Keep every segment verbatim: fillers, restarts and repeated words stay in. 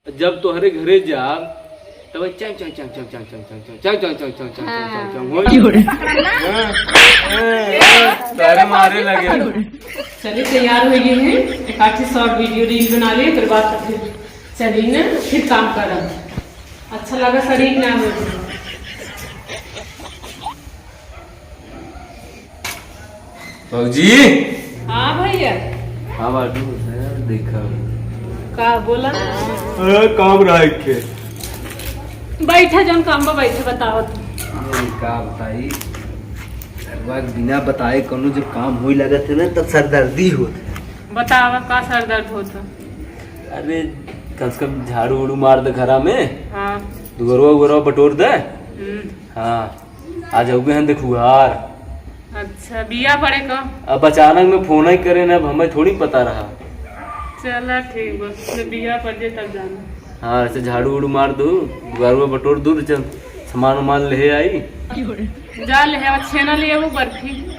जब तोहरे घरे जाब, तब चैं, चैं, चैं, चैं, चैं, चैं, चैं, चैं, चैं, चैं, चैं, चैं, चैं, हाँ। चैं, चैं, होई। हाँ, हाँ, हाँ, तारे मारे लगे। चलिए, तैयार हो गए हैं, एक आधी short video reel बना लिए, फिर बात करते हैं। चलिए ना, फिर काम करब। अच्छा लगा, शरीर ना हो। भौजी। हाँ भैया। हाँ बाटू, देखा। का बोला? अरे काम रहा एक खे। बैठे जौन काम बा, बैठे बतावत। अरे का बताई, घरवा के बिना बताए कौनो जब काम होई लागत है ना, तब सरदर्दी होत है। बतावा का सरदर्द होत है? अरे कम से कम झाड़ू उड़ू मार दे घरा में। हाँ। दुअरवा उअरवा बटोर दे। हम्म। हाँ। आज अउबे हन देखुआर। अच्छा, बिया पड़े का? अब अचानक में फोन ही करे ना, अब हमें थोड़ी पता रहा। चला ठीक बा, जब बिया पड़ जाए तब जाना। हाँ, ऐसे झाड़ू उड़ू मार दू, दुआरुआ बटोर दू, चल सामान उमान ले आई। जा ले आवा, छेना ले आवा, बर्फी।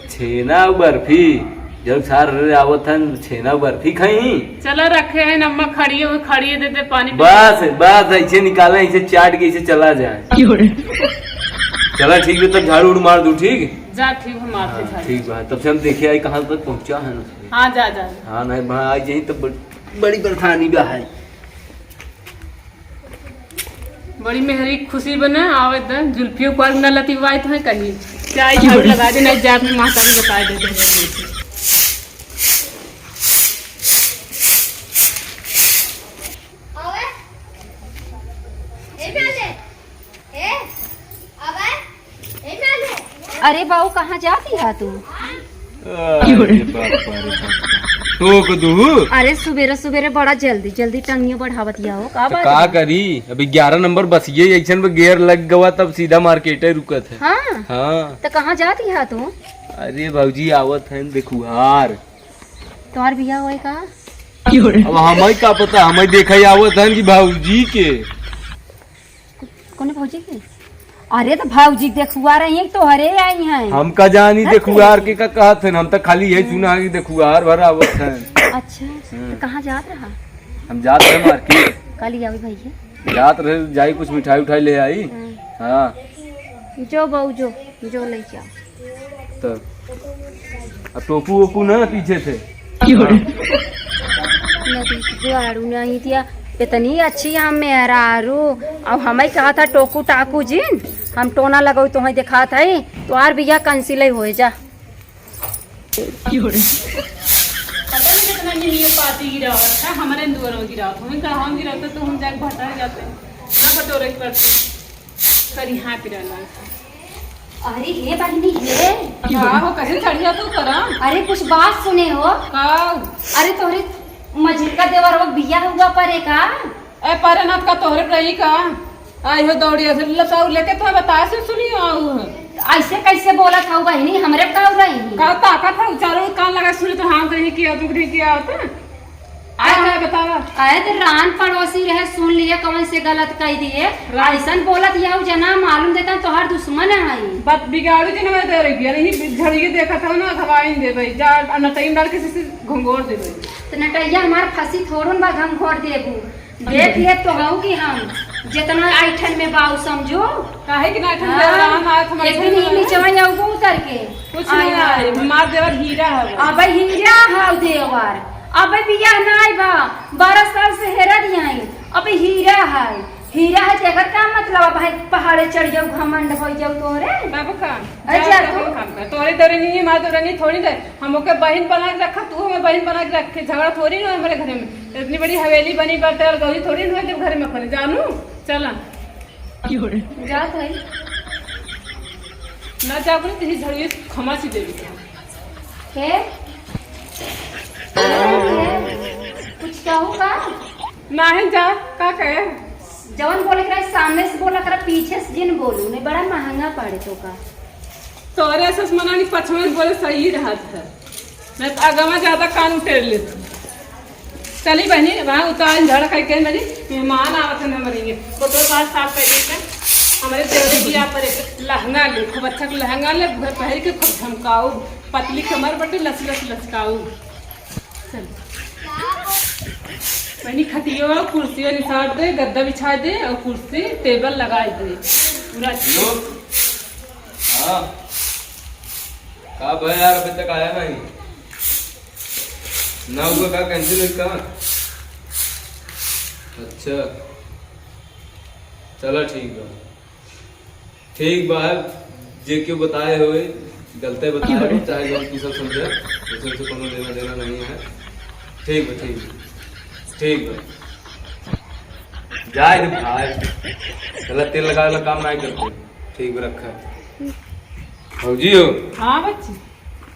छेना और बर्फी? जब सार रे आवत हन, छेना बर्फी खाई। चला रखे हैं, अम्मा खड़ी हो, खड़ी दे दे पानी पी। बस, बस, ऐसे निकाले, ऐसे चाट के ऐसे चला जाए। चला ठीक है, तब झाड़ू उड़ू मार दू, ठीक? जा ठीक है, मार के हाँ, झाड़ू। ठीक बा, तब से हम देखे आई कहाँ तक पहुँचा है ना। हाँ, जा, जा। हाँ, नहीं, वहाँ आ जाई तब बड़-, बड़ी परेशानी बा है। बड़ी मेहरी खुशी बना, आवे द, जुल्फियों पर न लतिवाई तो है कहीं। चाय झाड़ू लगा दे, नहीं जाए अपने माता भी बताए दे दे। आवे? ए, प्याले? ए? आवे? ए, प्याले? अरे बाऊ, कहाँ जाती है तू? अरे बाप रे बाप। टोक दू। अरे सुबेरे सुबेरे बड़ा जल्दी जल्दी टंगियो बढ़ावत या हो, का तो बात का है? करी, अभी ग्यारह नंबर बस ये ऐसन में गियर लग गवा, तब सीधा मार्केटे रुकत है। हाँ? हाँ। तो कहाँ जाती है तू? अरे भौजी, आवत है देखुआर। तुम्हार बियाह होए का? अब हमें का पता, हमें देखा ही आवत है कि भौजी के। कौन भौजी के? अरे तो भौजी देखुआर आई हैं, तोहरे आई हैं। हम का जानी हैं? देखुआर के का कहत हैं, हम तो खाली यही सुना है कि देखुआर भर आवत हैं। अच्छा, हम्म। तो कहाँ जात रहा? हम जात रहे मार्केट। का ले आवे भैया? जात रहे, जाई कुछ मिठाई उठाई ले आई। हम्म। हाँ। जो बहू जो, जो ले जाओ। तो अब टोकू ओकू ना पीछे से। नदी जुआड़ू नहीं दिया, इतनी अच्छी हम मेहरारू। अब हमें कहा था टोकू टाकू जिन, हम टोना लगाऊ तो हमें दिखात है, तो आर बिया कंसिल हो जा। पता नहीं कितना ये, ये पाती गिरावत है, हमारे दुआर में गिरावत, हमें कहाँ गिरावत तो हम जाके भटक जाते हैं, ना बटोरे के पड़ते। करी हाथ रहना। अरे हे बहिनी हे। का हो, कैसे चढ़िया तू करम? अरे कुछ बात सुने हो। का? अरे तोहरे मझिलका देवर हो बिया हुआ परे का? ए परे ना का तोहरे रही का? आई हो दौड़िया से लसाऊ लेके तो बताए से सुनी आऊ है। ऐसे कैसे बोलत हऊ बहिनी, हमरे का रही? का ताकत है, चारों कान लगा सुने तो हम कहीं किया, तू कहीं किया होता। आए ना बतावा। आए तो रान पड़ोसी रहे, सुन लिया कौन से गलत कह दिए। रान- ऐसन बोलत यहू जना मालूम देता तोहार दुश्मन है। बात बिगाड़ू जी ने मैं दे रही है, नहीं झड़िए देखा था ना, घवाइन दे भाई, जा नटई में डाल के से घंघोर दे भाई। तो नटैया हमार फंसी थोड़न बा घंघोर देबू। देख ले तो हऊ कि हम जितना आइठन में बाऊ समझो। काहे कि ना आइठन हाँ, देवरा हम आए, हम एक आइठन दिन ही में नीचवा जाऊगो उतर के। कुछ नहीं आया। आए, हमार देवर हीरा है। अब हीरा है देवर, अब बियाह ना आइबा, बारह साल से हेरा दिया है, अब हीरा है, हीरा है, तेकर का मतलब अब है पहाड़े चढ़ जाऊ, घमंड हो जाऊ तोरे। तब का? अच्छा, जा तू? तू हम का? तोरे दौरे नहीं, हमारे दौरे नहीं, थोड़ी दे। हम ओके बहिन बना के रखा, तू हमें बहिन बना के रखे, झगड़ा थोड़ी ना हमारे घर में। इतनी बड़ी हवेली बनी बाटे और गौरी थोड़ी ना जब घर में अपने जानू। चला। जात है। ना जाबू ना, तेरी झड़िए खमा सी देवी का। के? कुछ कहू का? नाही जा, का कहे? जवन बोले के रहे, सामने से बोला करा, पीछे से जिन बोलू, नहीं बड़ा महंगा पड़े तो का। तोरे से मना नहीं, पछवा से बोले सही रहत है। नहीं तो अगवा ज्यादा कान उटेर लेत। चली बहनी, वहाँ उतार झड़ खाई के मेरी मेहमान आवत है हमारे लिए। वो तो साथ साथ कर देते। हमारे देवरे की यहाँ पर एक लहंगा ले, खूब अच्छा लहंगा ले, घर पहन के खूब झमकाऊ, पतली कमर बटे लस लस लचकाऊ। चल। तनी खटियो, कुर्सियो निसार दे, गद्दा बिछा दे और कुर्सी टेबल लगाए दे। पूरा हेलो। हाँ। का भय यार, अभी तक आया नहीं? ना हुआ का, कैंसिल हुई का? अच्छा, चला ठीक बा। ठीक बा, जे केहू बताए होए, गलते बताए हो, चाहे जौन तू सब समझे, ओसे, ओसे कोनो लेना देना नहीं है। ठीक बा, ठीक बा, ठीक बा। जाए दे भाई, गलत तेल लगावे वाला काम नहीं करते। ठीक बा, रखा। भौजी हो। हाँ बच्ची।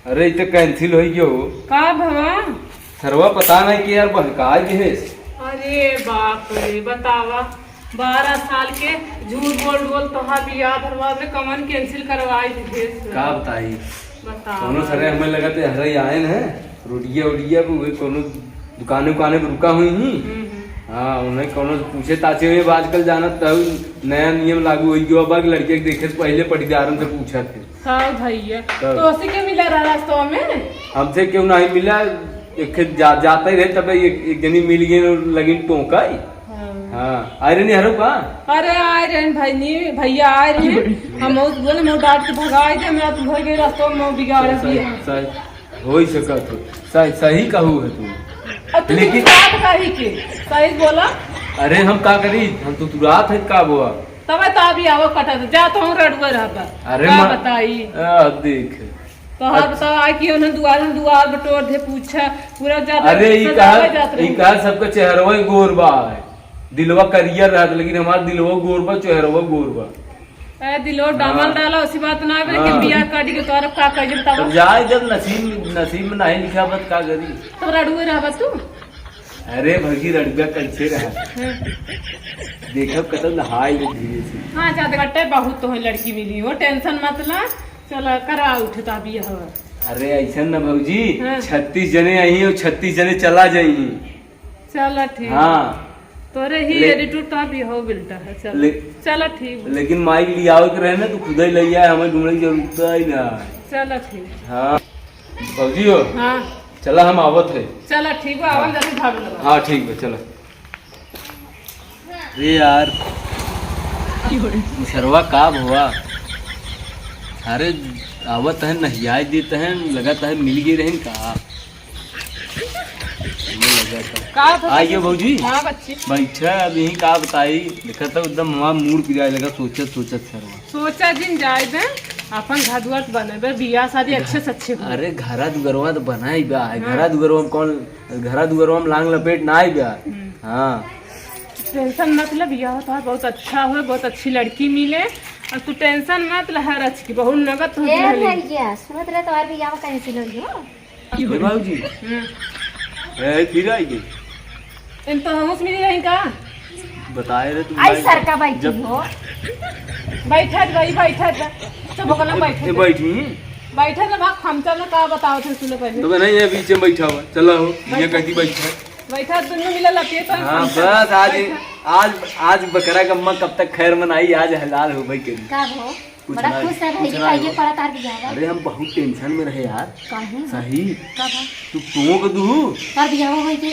अरे, ई तो कैंसिल हो गयो। का भवा? सरवा पता नहीं कि यार बहकाए दिहेस। अरे बाप रे, बतावा, बारह साल के झूठ बोल बोल तोहार बियाह भरवा में कमन कैंसिल करवाई दिहेस। का बताई? बतावा। कोनो सरे हमें लगत है हरे आए न है, रोडिया उडिया पे हुए कोनो दुकाने उकाने पे रुका हुई ही। हम्म, हम्म। हाँ, उन्हें कोनो पूछे ताछे हुए, आजकल जानत तब नया नियम लागू हो गयो बा कि लड़के के देखे से पहले पटीदारन से पूछत है। हाँ भैया, तब। तो उसी के मिला रहा रास्ता में? हमसे क्यों नहीं मिला? एक खे जा, जाता ही रहे, तब एक, एक जनी मिल गई और लगिन टोंका ही। हाँ। हाँ, आए रहे नहीं हरो का? अरे आए रहे भाई, नहीं भैया आए रहे। हम उस बोले, मैं डांट के भगाए दे, मैं तू भर गए रास्ता में बिगाड़ सही, दिया। सही, हो ही सकत हो। सही, सही कहू है तू। अब तू लेकिन बात कही के, सही बोला। अरे हम का करी, हम तो तुरात है का बोआ। तब तो अभी आवो कटा दे, जा तो हम रडुए रहबा। अरे का माँ, बताई? आ, देख। तो हर अच्छा। बताओ, आए कि उन्हें दुआर में दुआर बटोर दे, पूछा, पूरा जाता अरे, ई सजावे कहा, जात ई रही। कहा सबका चेहरवा ही गोर बा है। दिलवा करिया रहत, लेकिन हमार दिलवा गोर बा, चेहरवा गोर बा। ए, दिलो हाँ। डामल डाला, उसी बात ना बे, हाँ। कि बियाह कर दी, तो और का कहे, बताओ। तब जाए, जब नसीब, नसीब में नहीं लिखा, बस का करी? तब रडुए रहबा तू? अरे भौजी, रडुआ कैसे रहा? हाँ। देखब कतौ नहाए ले धीरे से। हाँ, ज्यादा बट्टे बहुत तो है लड़की मिली हो, टेंशन मत ला। चला, करा उठता बियाह। अरे, ऐसा न भौजी, हाँ। छत्तीस जने आई और छत्तीस जने चला जाई। चला, ठीक। हाँ। तोरे ही ले- एटीट्यूड तो अभी हो बिल्टा है, चल। ले- चला, ठीक। लेकिन माइक लियावे के रहे ना, तू खुद ही ले आए, हमें ढूंढे की जरूरत ही ना। चला, ठीक। हाँ। भौजी हो। हाँ। चला, हम आवत है। चला, ठीक बा, हाँ। आवन जल्दी भाग लगा। हाँ, ठीक बा, चला। अरे यार, मुसरवा का भवा? अरे, आवत है, नहियाई देत है, लगत है, मिल गई रहन का? हमें लगा था। का था आइए बच्ची? भौजी। हाँ, बच्ची। बैठा, अब यहीं का बताई, देखा था एकदम हमारा मूड पिराए लगा, सोचत, सोचत सरवा। सोचा जिन जाए दे, अपन घर दुआर तो बने बे, बियाह शादी अच्छे से अच्छे हो। अरे, घरा दुआरवा तो बनाई बा, हाँ। घरा दुआरवा में कौन, घरा दुआरवा में लांग लपेट ना आई बा। हम्म। हाँ। टेंशन मत ले, बियाह तो बहुत अच्छा हो, बहुत अच्छी लड़की मिले, और तू टेंशन मत ले, हर अच्छी बहुत नगद हो ए दुल्हन। भैया, सुनत रहे तोहार बियाह कैंसिल हो गयो? ए बाबूजी। हम्म। ए, फिर आई गई। इन तो हमस मिली रही का? बताए रे तू आई भाई, सरका बैठी जब हो। बैठत भाई, बैठत बा। चुप होकर ना बैठत ए, बा। बैठी। बैठत बा, हम चल का बताओ थे सुनो पहले। तो नहीं, ये बीच में बैठा हुआ। चला हो, ये बैठा। कहती बैठा। बैठा, दोनों मिला लपिए तो हाँ, हम बस आज, बैठा। आज, आज बकरा गम्मा कब तक खैर मनाई, आज हलाल हो भाई के। का हो? कुछ बड़ा नहीं, खुश है भाई, कुछ नहीं दिखाइए हो। पड़ा तार बियाह बा। अरे, हम बहुत टेंशन में रहे यार। काहे? सही। का बा? तू टोंक दू। तार बियाह होई के।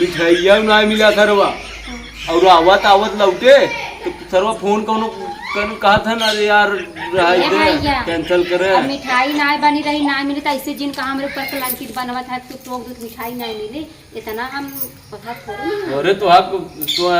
मिठाइया ना मिला सरवा। हाँ। और आवत, आवत लौटे, तो सरवा फोन कौनो, कौनो कहा था ना, "अरे यार, रहाई ए दे, भैया, cancel करे।" अब मिठाई ना बनी रही, ना मिली, तो ऐसे जिन कहा हमरे ऊपर कलंकित बनवत है, तू टोंक दू, मिठाई ना मिली, इतना हम पता थोड़ी ना। अरे, तो आप, तो,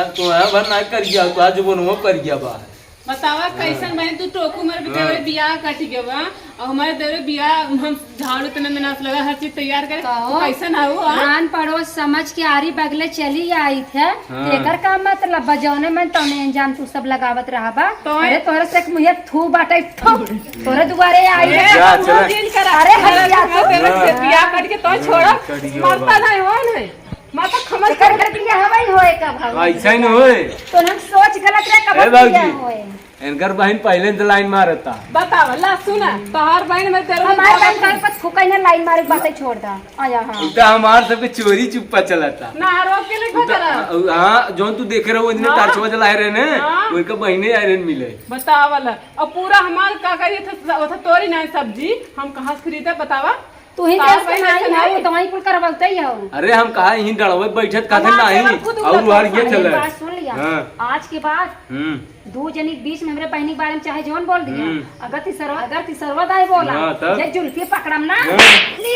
तो है भर ना कर गया, तो आज वो नो कर गया बा। बतावा, हाँ। कैसन बहन तू टोकू, हमारे हाँ। देवरे बियाह कट गवा, और हमारे देवरे बियाह हम झाड़ू तने में नाच लगा, हर चीज तैयार करे। कहो, तो कैसन है वो, हाँ? आन पड़ोस समझ के आरी बगले चली आई थे, हाँ। एकर का मतलब बा? जौने मन तौने अंजाम तू सब लगावत रहा बा। तो अरे तोहरे से एक मुहे थू बाटे, थू, तोहरे दुआरे आई अरे है। जा, चला। दिन करा। अरे हट जा तू। तेरे से बियाह कट के तो हाँ, छोड़ा, कट गया मरता बा। नहीं हो नहीं। माता खमल एकर घर बियाह हवाई होए का भाई? ऐसा ही न होए। तो हम सोच गलत रहे, कब ए बाबूजी, बियाह होए? इनकर बहन पहले से लाइन मारता। बताओ, ला सुना, तोहार बहन में तेरे हमार बहन का पर फुकई ने लाइन मारे के बातें छोड़ दा। आया हाँ। उल्टा हमार सबके चोरी चुप्पा चलता। ना आरोप के लिए उल्टा, खतरा। हाँ, जौन तू देखे रहो, इतने हाँ। टार्चवा जलाए रहे ने, हाँ। उनका बहने आए रहे मिले। बताओ वाला, और पूरा हमार का करिए था, था तोरी ना सब्जी, हम कहाँ से खरीदा बतावा? तू ही सास देश के बहिन नाई ऐसे हो, नहीं। तो वहीं कुल करवलते ही हो। अरे हम कहा यहीं डड़वे बैठत का अरे नहीं? बात सुन लिया। हाँ। आज के बाद हम्म। दो जनी के बीच में हमरे बहिनी के बारे में चाहे जौन बोल दिया। हम्म। अगर तिसरवा, अगर तिसरवा दाई बोला, हाँ, तब? ये जुल्फी पकड़म ना। हाँ। ली।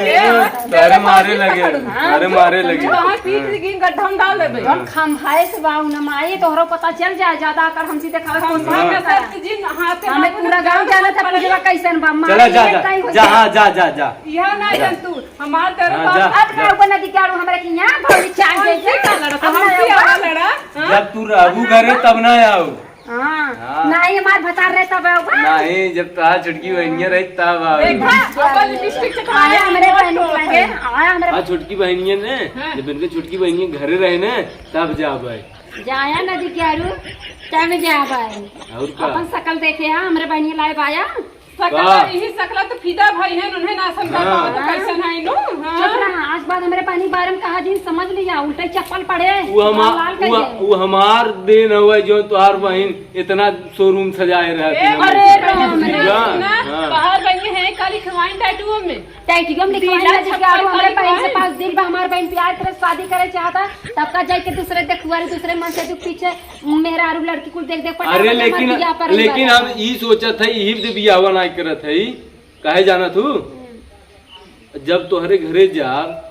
ए, हाँ, अरे मारे लगे, हाँ। अरे मारे लगे। कहाँ पीट हाँ। गिन गड्ढा में डाल देबे। जौन खम्भाए से बाऊ न माई, तोहरो पता चल जाए, ज्यादा अकर हमसे देखावे हाँ, कोशिश हाँ। मत करा। सर जी, हाथ में हमें मारे पूरा गाँव जाना था, पूछवा कैसन बा, चला, मारे जा, ये जा, ताई हो जा, जाए। हाँ, जा, जा, जा। यह ना जा। जन तू, हमार कर हाँ, बाप। जा, अब जा। ना ऊपर नदी के आड़ू हमरा के यहाँ भौजी चाह कौन दे सी दे। का लड़ा? अब कौन ना सी वाला ऊपर लड़ा? हाँ? जब तू रहबू घरे तब ना आऊ। हाँ। हाँ। नहीं, हमार भतार रहे तब आऊ। नहीं, जब तोहार छोटकी बहनिया रही तब आऊ। देखा, अपन लिपस्टिक चढ़ा आया हमरे बहन के लगे, आया हमरे हाँ, छोटकी बहनिया ने, हाँ। जब इनके छोटकी बहनिया घरे रहे ने, तब जाबे। जाया नदी के आड़ू, तब जाबे। और का? अपन शकल देखे, हाँ, हमरे बहनिया लाए बाया। सकला का? यही सकला तो फिदा भाई है, उन्हें ना समझा हाँ। पाओ तो कैसन है नु? हाँ। चुप रहा, आज बाद हमरे बहनी बारे में कहा जिन समझ लिया, उल्टे चप्पल पड़े, वो हमा-, लाल कर वो, दे। वो हमार देन हवे जो तोहार बहिन इतना शोरूम सजाए रहती ए, है। अरे राम रे। हाँ, सुना, हाँ। तोहार बहिन है काली खवाइन टैटुओ में। टैटुओ में लिखवाइन लीला ना दिखा छप्पन दो, हमरे काली बहन से खवाइन। पास दिल बा, हमार बहन प्यार करे, शादी करे चाहता, तब का जाए के दूसरे देखुआ रे, दूसरे मन से तू पीछे मेहरारू लड़की कुल देख देख पटावा अरे ले, लेकिन, मत बियाह पर लेकिन वाला। हम ई सोचत है, यही दे बियाहवा नाई करत है, काहे जानत हूँ? हम्म। जब तोहरे घरे जाब,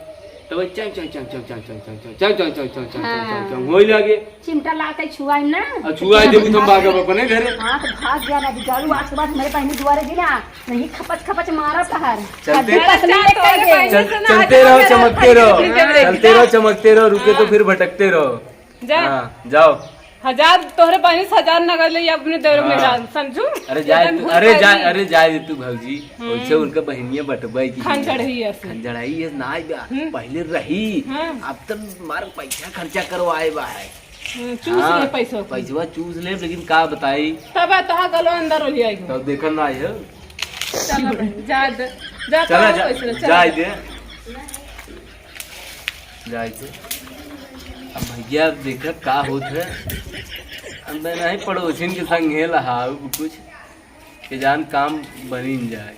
तब चैं, चैं, चैं, चैं, चैं, चैं, चैं, चैं, चैं, चैं, चैं, चैं, चैं, हाँ। चैं, चैं, होई लागे। चिमटा लाते छुआई ना। आ छुआई देबू तुम बागब अपने घरे। हाँ, तो भाग गया ना, बिगाड़ू, आज के बाद मेरे पहले दुआरे भी ना, नहीं खपच खपच मारा तहर। चलते हड्डी पसली लेकर गए। चल, चलते रहो, चमकते रहो। चलते रहो, चमकते रहो, रुके तो फिर भटकते रहो। जा। हाँ, जाओ। हजार, तोहरे बहिनी से हजार नगद ले अपने देवर हाँ। में डाल, समझू? अरे जाए एकदम तू, भूल अरे गई। जाए, अरे जाए दे तू भौजी। हम्म। वैसे उनका बहिनिया बटबे की खंजड़ही है से। खंजड़ही है, ना आए बा। हम्म। पहले रही। हाँ। अब तो मार पैसा खर्चा करवाए बा है। हम्म, चूस हाँ, ले पैसा। पैसवा चूस ले, लेकिन का बताई? तब आ तोहार गलो अंदर हो जाएगी। तब देखन ना आए हो। चलो बहन, जा दे। जा चला तोहार जा, पैसा, चला जाए जा। दे। जाए के। अब भैया देखा का होत है। अब मैं नहीं पड़ोसिन के संग है लहाऊ कुछ के जान काम बनिन जाए।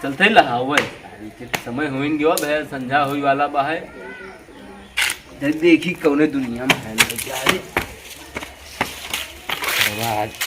चलते लहावे। अरे के समय होइन गयो, अब है संझा होई वाला बा है। दे-, देखी कौने दुनिया में है लोग जा रे। बाबा आज